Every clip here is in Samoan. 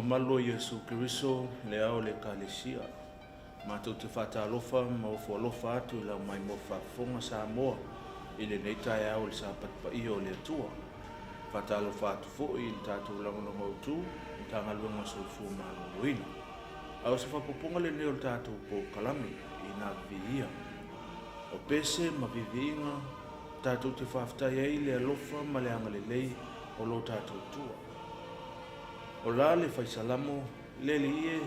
mamalu o Iesu Keriso, le Ao o le Ekalesia, matou te faatalofa ma ofo alofa atu i lau maimoa faafofoga Samoa i lenei taeao o le Sapati Paia o le Atua. Faatalofa atu foi i le tatou lagolago autu, Matagaluega o le Soifua Maloloina. A o se faaopoopoga lenei o le tatou polokalame i nā viviia o pese ma viviiga tatou te faafetai ai i le alofa ma le agalelei o lo tatou Atua. O la le Faisalamo, Le Alii e,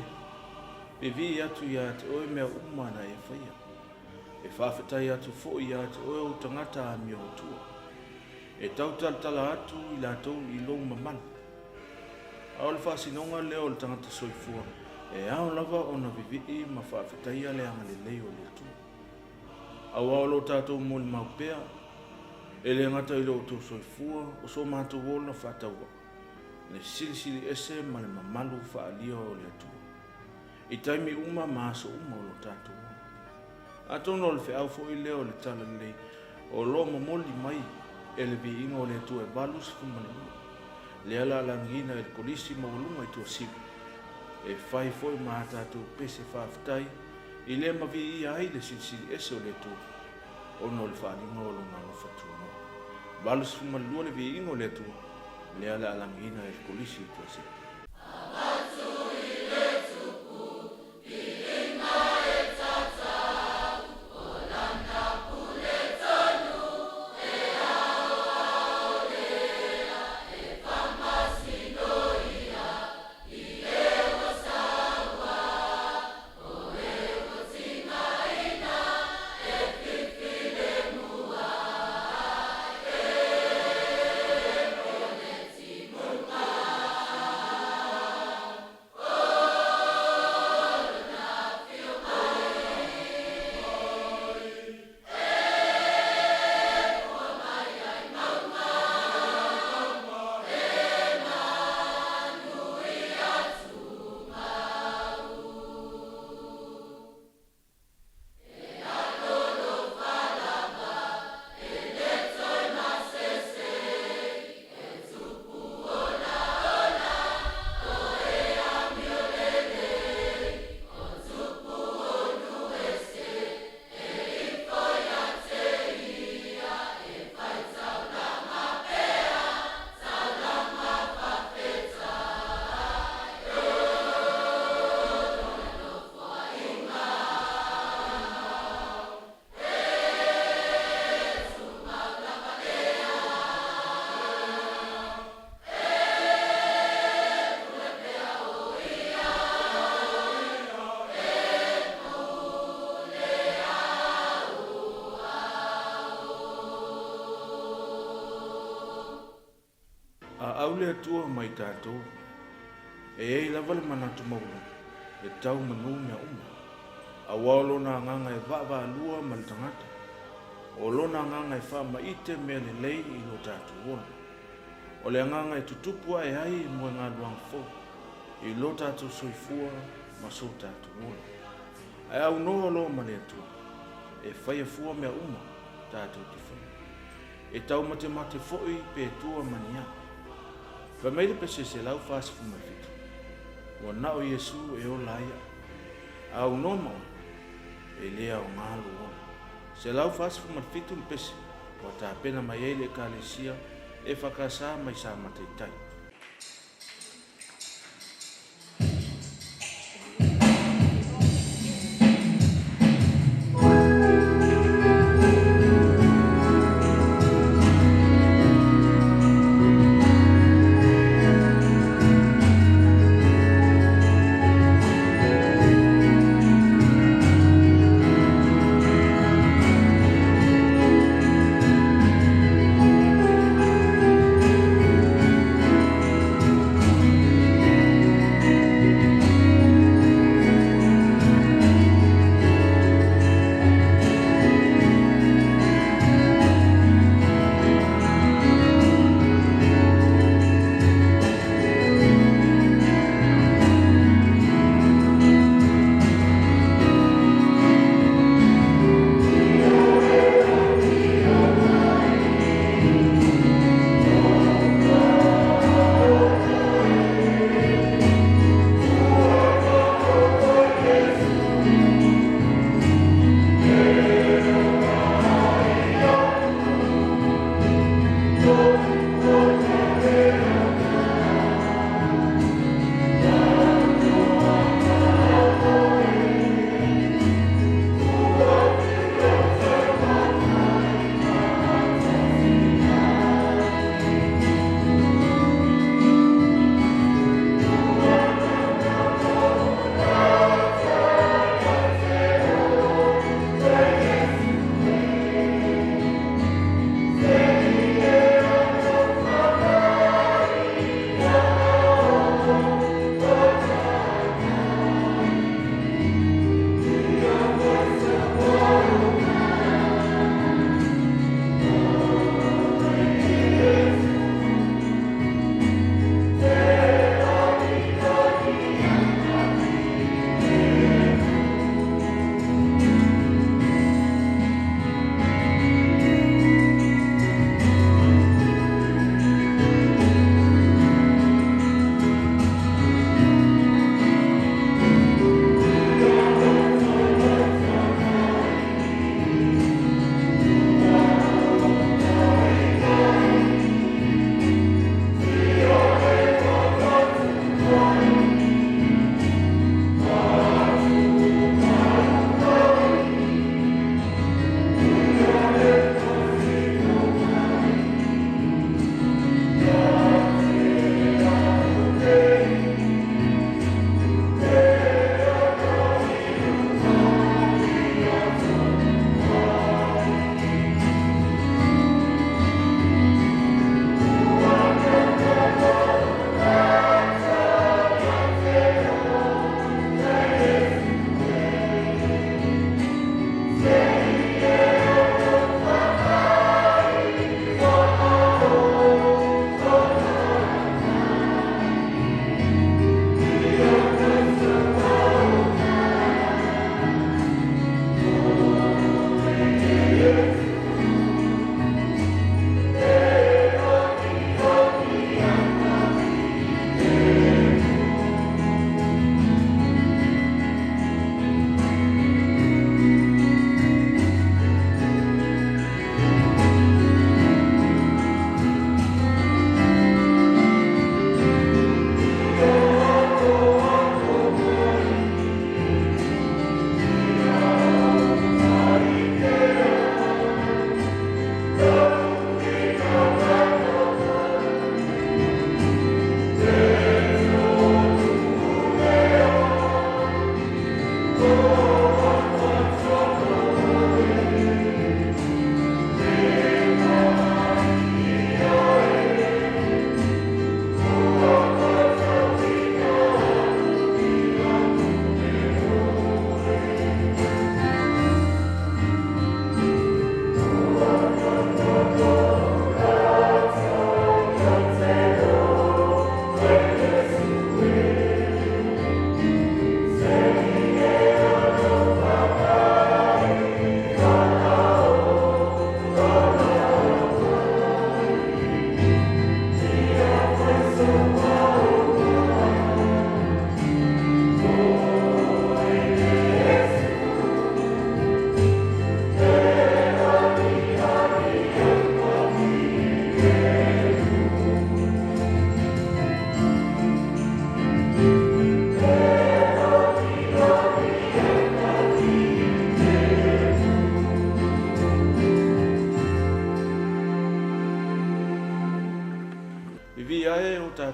vivii atu ia te oe mea uma na e faia. E faafetai atu foi ia te oe ou tagata amio atua. E tautalatala atu i latou i lou mamalu. A o le faasinoga lea o le tagata soifua, e ao lava ona vivii ma faafetaia le agalelei o le Atua. Aua o lo tatou molimau pea, e le gata i lo outou soifua, o so matou ola faatauvaa, le silisili ese ma le mamalu faaalia o le Atua, i taimi uma ma aso uma o lo tatou ola. Atonu o le feau foi lea o le Talalelei o lo o momoli mai e le Viiga o le Atua e 82, lea lalagiina e le Kolisi Maualuga i Tuasivi, e fai foi ma a tatou pese faafetai i le ma viia ai le Silisili Ese o le Atua ona o le faaaliga o Lona alofa tunoa. 82 le Viiga o le Atua, lea lalagiina e le Kolisi i Tuasivi. A au le Atua mai tatou, e i ai lava le manatu maualuga e tau manu mea uma, aua o lona agaga e vaavaalua ma le tagata, o lona agaga e faamaite mea lelei i lo tatou ola. O le agaga e tutupu ae ai moegaluaga fou i lo tatou soifua ma so tatou ola. Ae aunoa loa ma le Atua, e faia fua mea uma tatou te faia. E taumatemate foi pe tua ma ni a. Fai mai le pese 147, Ua na o Iesu e ola ai au. A aunoa ma oe, e le aoga lou ola. 147 le pese ua tapena mai ai le Ekalesia EFKS mai Samata i Tai.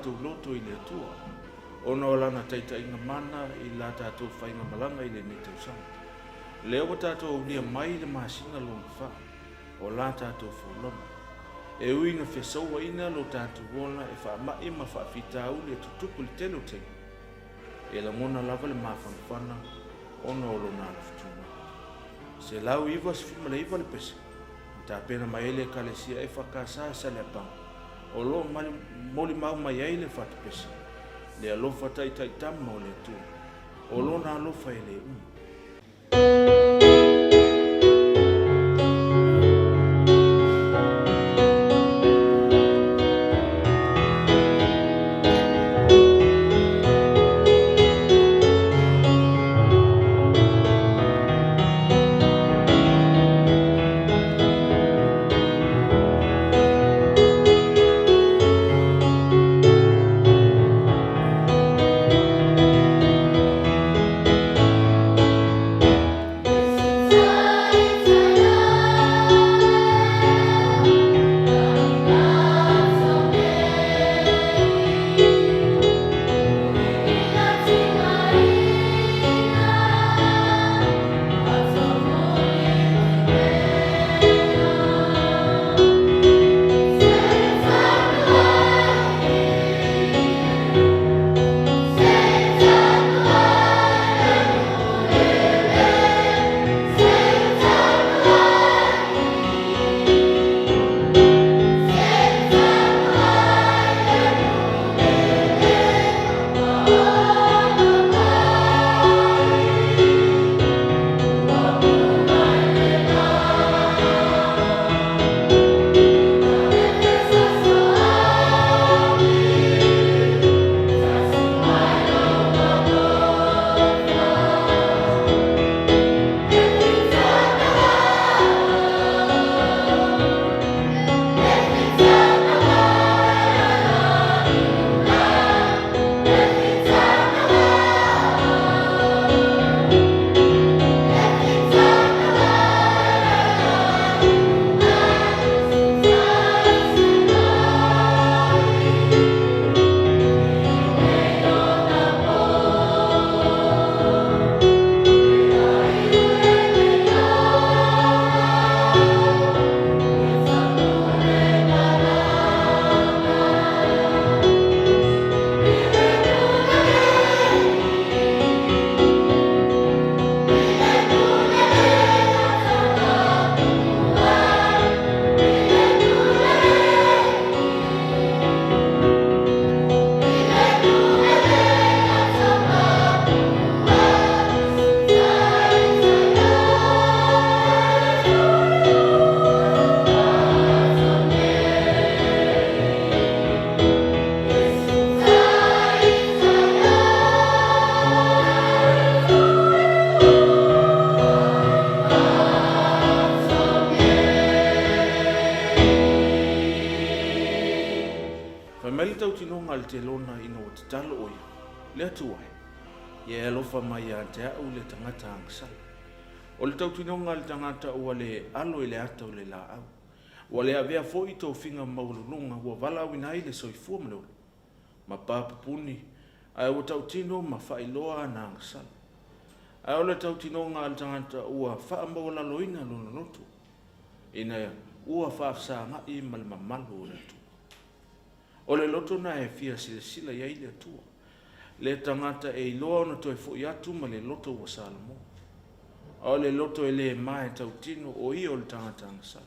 tatou loto i le Atua ona o Lana taitaiga mana i la tatou faigamalaga i lenei tausaga. Lea ua tatou aulia mai le masina lona fa o la tatou folauga. E ui ina fesouaina lo tatou ola e faamai ma faafitauli e tutupu i le tele o taimi, e lagona lava le mafanafana ona o lona alofa tumau. 199 le pese na tapena mai ai le Ekalesia EFKS i Saleapaga, o lo o molimau mai ai le fatupese, le alofa taitaitama o le Atua, o Lona alofa e le uma. Fai mai le tautinoga a le Telona ina ua tatalo ʻo ia, Le Atua e, ia e alofa mai ia te a'u le tagata agasala. O le tautinoga a le tagata ua le alo i le ata o le laau. Ua le avea foi tofiga maualuluga ua valaauina ai le soifua ma le ola, ma pa pupuni, ae ua tautino ma faailoa ana agasala. Ae o le tautinoga a le tagata ua faamaualaloina lona loto, ina ua faafesaga'i ma le mamalu o le Atua. O le loto na e fia silasila i ai le Atua, le tagata e iloa ona toe fo'i atu ma le loto ua Salamo. A o le loto e le ma e tautino o ia o le tagata agasala.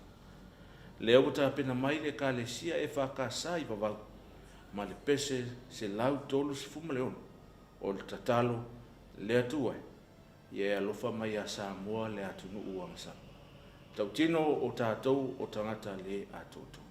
Lea ua tapena mai le Ekalesia EFKS i Vavau ma le pese 136 o le tatalo Le Atua e, ia e alofa mai ia Samoa le atunuu agasala. Tautino o tatou o tagata le atoatoa.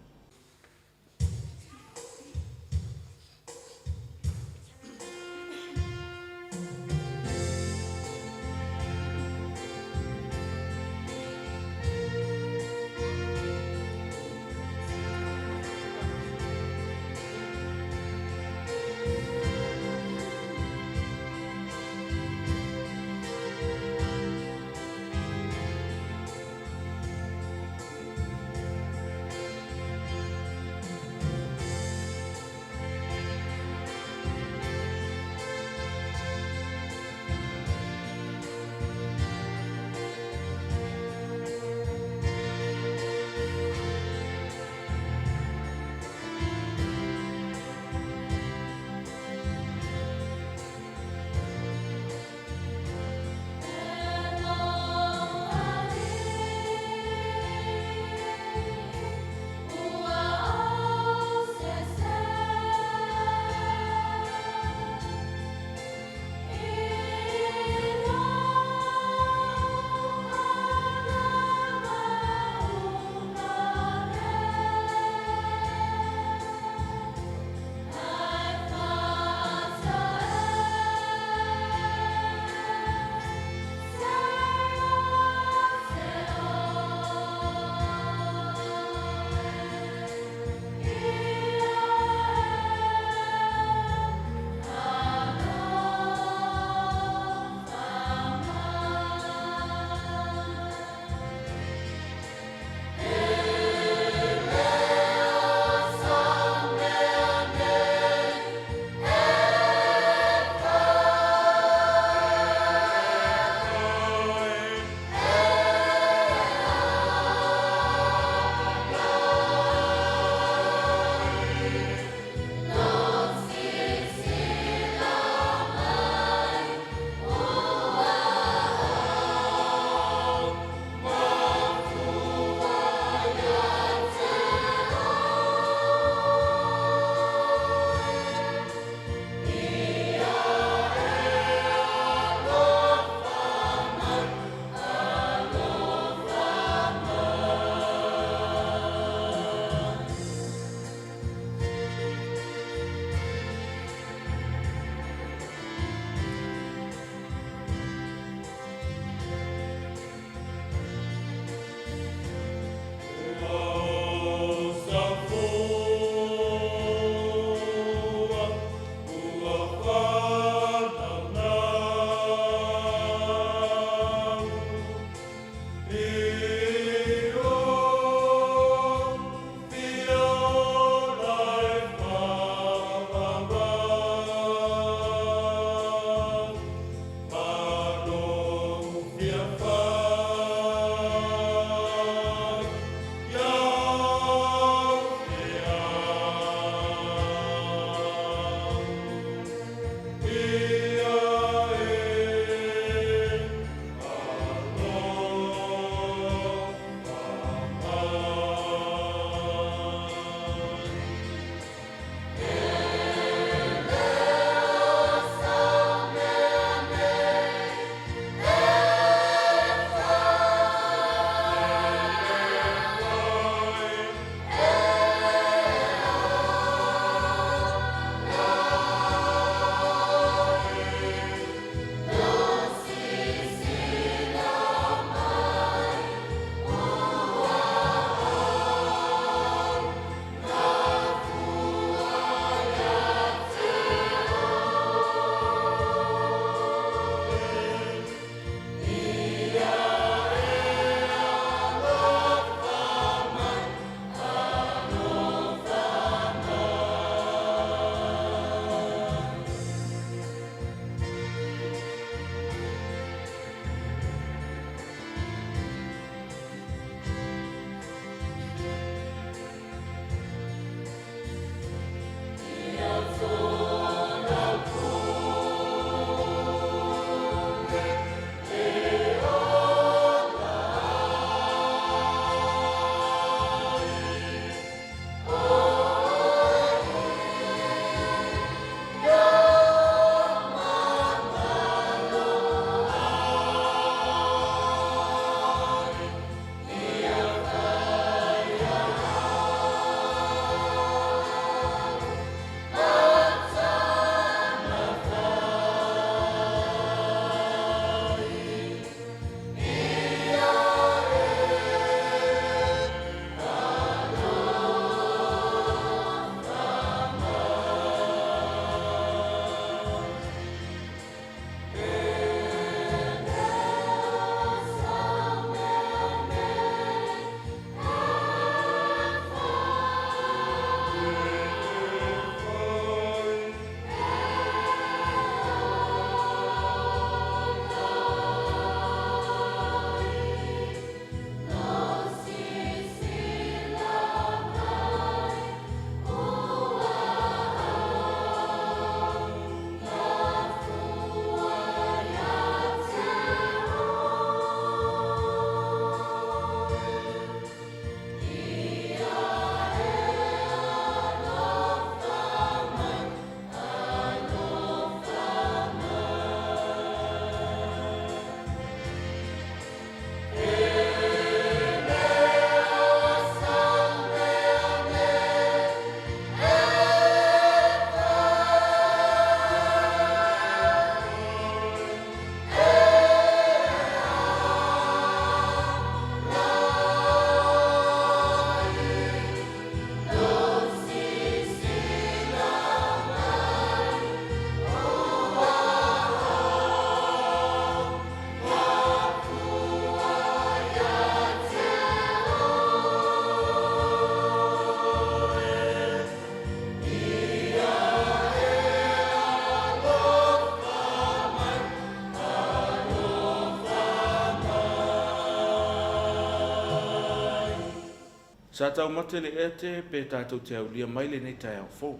Sa taumate le ete pe tatou te aulia mai lenei taeao fou,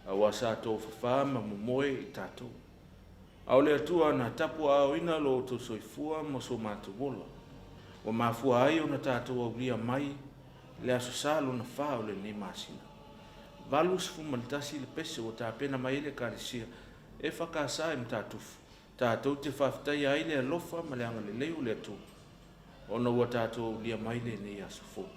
aua sa tofafa ma momoe i tatou. A o le Atua na tapuaaoina lo outou soifua ma so matou ola, ua mafua ai ona tatou aulia mai le Aso Sa lona fa o lenei masina. 81 le pese ua tapena mai ai le Ekalesia EFKS i Matatufu, tatou te faafetaia ai le alofa ma le agalelei o le Atua, ona ua tatou aulia mai lenei aso fou.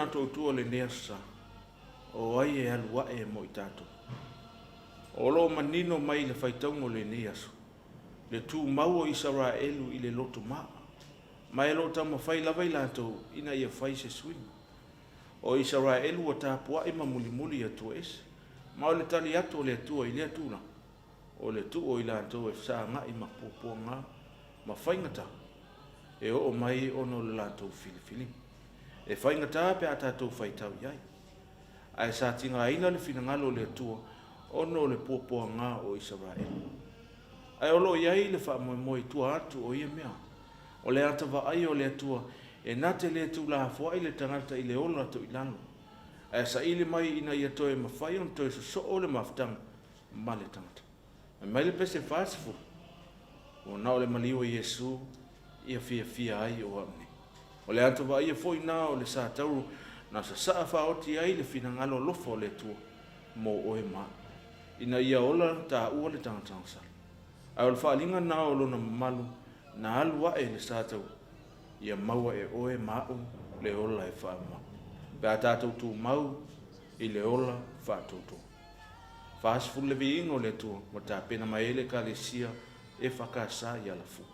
manatu autu o lenei aso sa, o ai e alu ae mo i tatou? O lo o manino mai i le faitauga o lenei aso, le tumau o Isaraelu i le loto maa, ma e lo o taumafai lava i latou ina ia fai se suiga. O Isaraelu ua tapuai ma mulimuli i Atua ese, ma o le tali atu o le Atua i lea tulaga, o le tuu o i latou e fesagai ma puapuaga ma faigata e oo mai ona o le latou filifiliga. E faigata pe a tatou faitau i ai, ae sa tigaina le finagalo o le Atua ona o le puapuaga o Isaraelu. Ae o lo o i ai le faamoemoe i tua atu o ia mea. O le ata vaaia o le Atua e na te le tuulafoai le tagata i le ola toilalo, ae saili mai ina ia toe mafai ona toe sosoo le mafutaga ma le tagata. Fai mai le pese 40, Ua na o le maliu o Iesu ia fiafia ai o au nei. O le ata vaaia foi na o le satauro na sasaa faaoti ai le finagalo alofa o le Atua mo oe ma au, ina ia ola taua le tagata gasala. Ae o le faaaliga na o lona mamalu na alu ae i le satauro, ia maua e oe ma au le ola e faamau, pe a tatou tumau i le ola faatoatoa. 40 le viiga o le Atua ua tapena mai ai le Ekalesia EFKS i Alafua.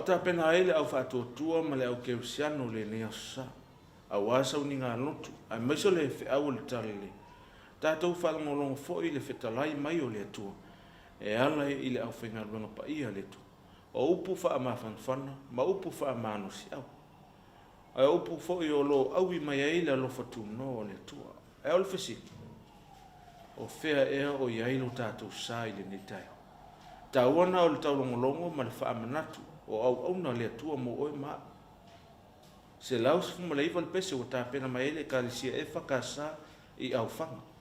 tapena ai le au faatuatua ma le au kerisiano i lenei Aso Sa, aua sauniga lotu, aemaise o le feau o le Talalelei, tatou faalogologo foi i le fetalai mai o le Atua e ala i le aufaigaluega paia a le Atua, o upu faamafanafana ma upu faamalosiau. Ae o upu foi o lo o aui mai ai le alofa tunoa o le Atua. Ae o le fesili, o fea ea o i ai lo tatou sa i lenei taeao? Taua na o le taulogologo ma le faamanatu o auauna a le Atua mo oe ma a'u. 119 le pese ua tapena mai ai le Ekalesia EFKS i Aufaga.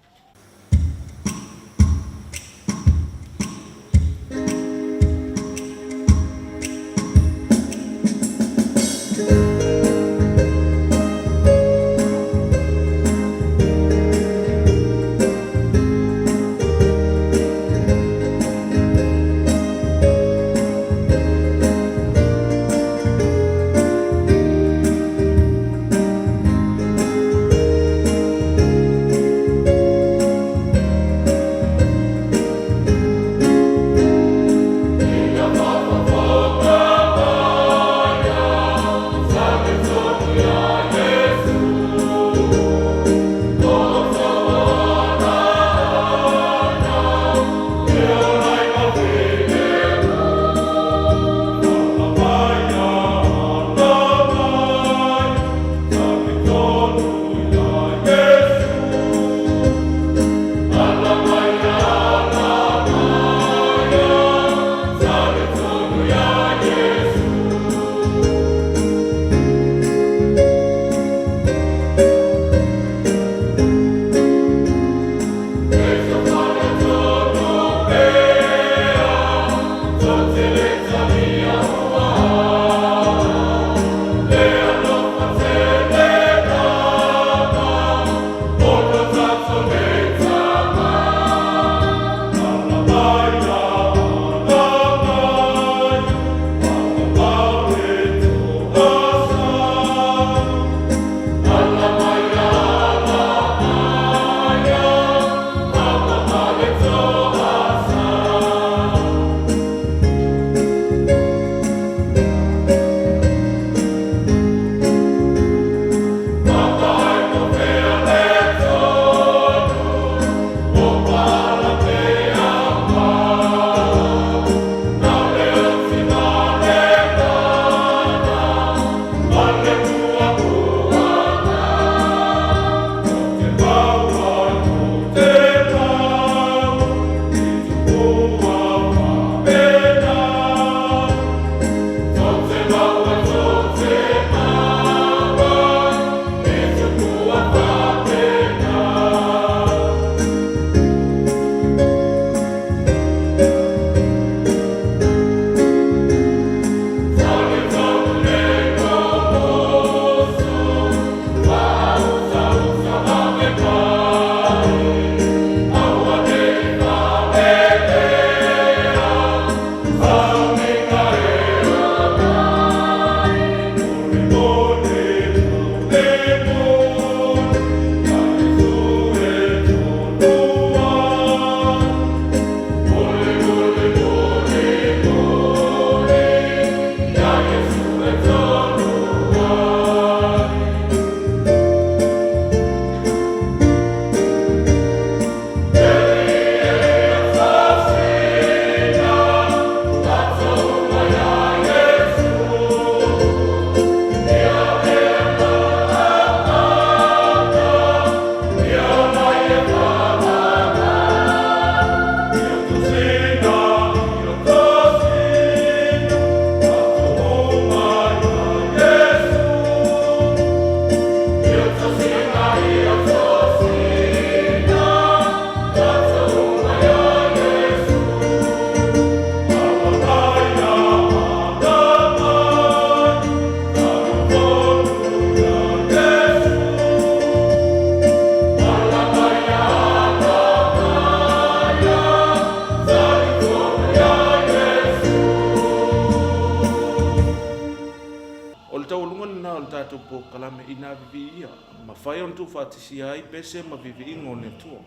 O le taualuga lena o le tatou polokalame inā viviia, mafai ona tuufaatasia ai pese ma viviiga o le Atua.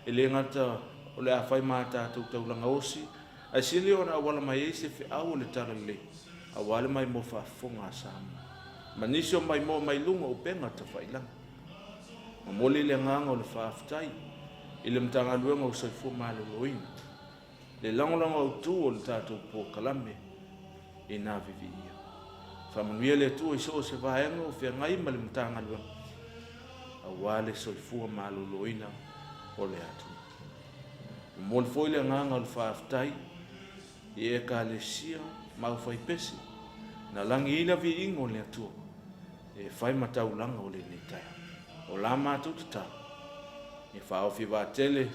E le gata o le a fai ma a tatou taulaga osi, ae sili ona auala mai ai se feau o le Talalelei. Aua le maimoa faafofoga a Samoa. Ma nisi o maimoa mai luga o upega tafailagi. Momoli le agaga o le faafetai i le Matagaluega o Soifua Maloloina, le lagolago autu o le tatou polokalame ina viviia. Faamanuia le Atua i so o se vaega o feagai ma le Matagaluega aua le soifua maloloina o le atunuu. Momoli foi le agaga o le faafetai i Ekalesia ma aufaipese na lagiina viiga o le Atua e fai ma taulaga o lenei taeao. O la matou tatalo, ia faaofi vaatele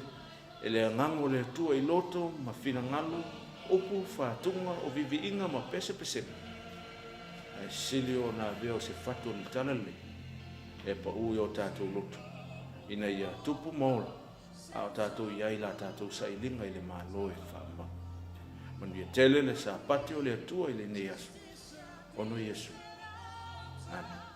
e le Agaga o le Atua i loto ma finagalo, upu, faatuga, o viviiga ma pesepesega, ae sili ona avea o se fatu o le talalelei e pau i o tatou loto, ina ia tupu ma ola, a o tatou i ai la tatou sailiga i le Malo e faamau. Manuia tele le Sapati o le Atua i lenei aso. Ona o Iesu. Amene.